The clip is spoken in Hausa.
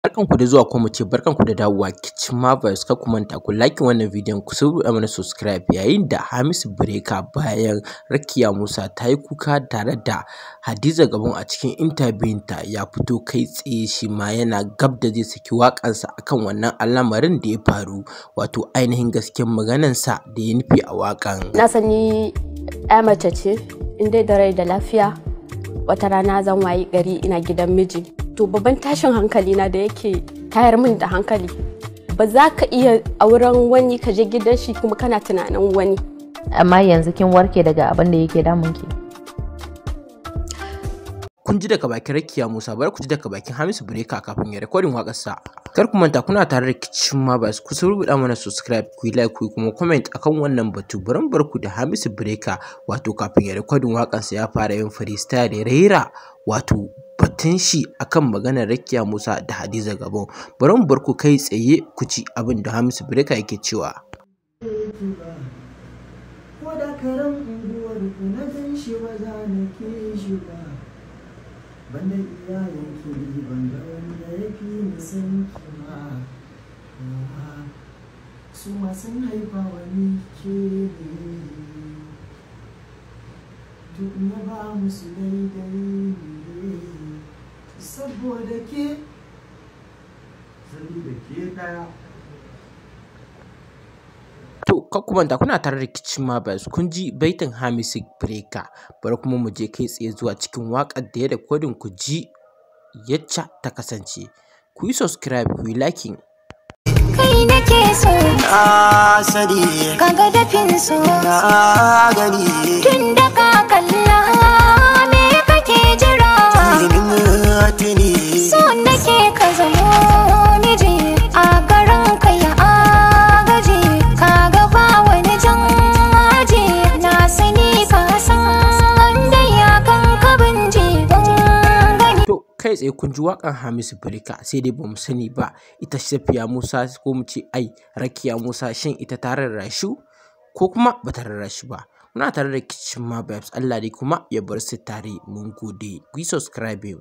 Barkanku da zuwa, ko mu ce barkanku da dawowa Kitchen Marvels. Kar ku manta ku like wannan bidiyon, ku surbuɗa mana subscribe. Yayin da Hamisu Breaker, bayan Rakiya Musa ta yi kuka tare da Hadiza Gabon a cikin interview ta, ya fito kai tsaye, shi ma yana gab da zai saki waƙarsa akan wannan al'amarin da ya faru, wato ainihin gaskiyar maganarsa da ya nufi a waƙan. Na sani ya mace ce, in dai da rai da lafiya, wata rana zan wayi gari ina gidan miji. To, babban tashin hankali na da yake tayar min da hankali, ba za ka iya auren wani ka je gidan shi kuma kana tunanin wani. Amma yanzu kin warke daga abin da yake damun ki? Kun ji daga bakin Rakiya Musa, bari ku ji daga bakin Hamisu Breaker kafin ya recording waƙarsa. Kar ku manta kuna tare da Kitchen Mabas, ku surbuɗa mana subscribe, ku yi like, ku yi kuma comment akan wannan batu. Bari mu bar ku da Hamisu Breaker, wato kafin ya recording waƙarsa ya fara yin freestyle ya rera, wato batun shi akan maganar Rakiya Musa da Hadiza Gabon. Bari mu bar ku kai tsaye ku ci abin da Hamisu Breaker yake cewa. Ko da karen unguwar ku na gan shi, ba za na ke shi ba. Banda iyayen ki, ban ga wanda ya fi ni san ki ba. Su ma sun haifa wani ke ne, to na ba musu daidai ne, saboda ke, saboda ke daya. To, kar ku manta kuna tare da Kitchen Mabels. Kun ji baitin Hamisu Breaker. Bari kuma mu je kai tsaye zuwa cikin waƙar da ya recording ku ji yacca ta kasance. Ku yi subscribe, ku yi liking. Kai nake so. Na sani. Kaga dafin so. Na gani. Tun da ka kalla, me kake jira? Tuni. So nake ka zamo miji a garin ka, ya agaji kaga ba wani jan aji. Na sani ka san da ya kan ka binji gani. To, kai tsaye kun ji waƙar Hamisu Breaker, sai dai bamu sani ba ita Safiya Musa, ko mu ce ai Rakiya Musa, shin ita ta rarrashu ko kuma bata rarrashi ba? Muna tare da Kitchen Mabels. Allah dai kuma ya bar su tare. Mun gode, ku yi subscribing.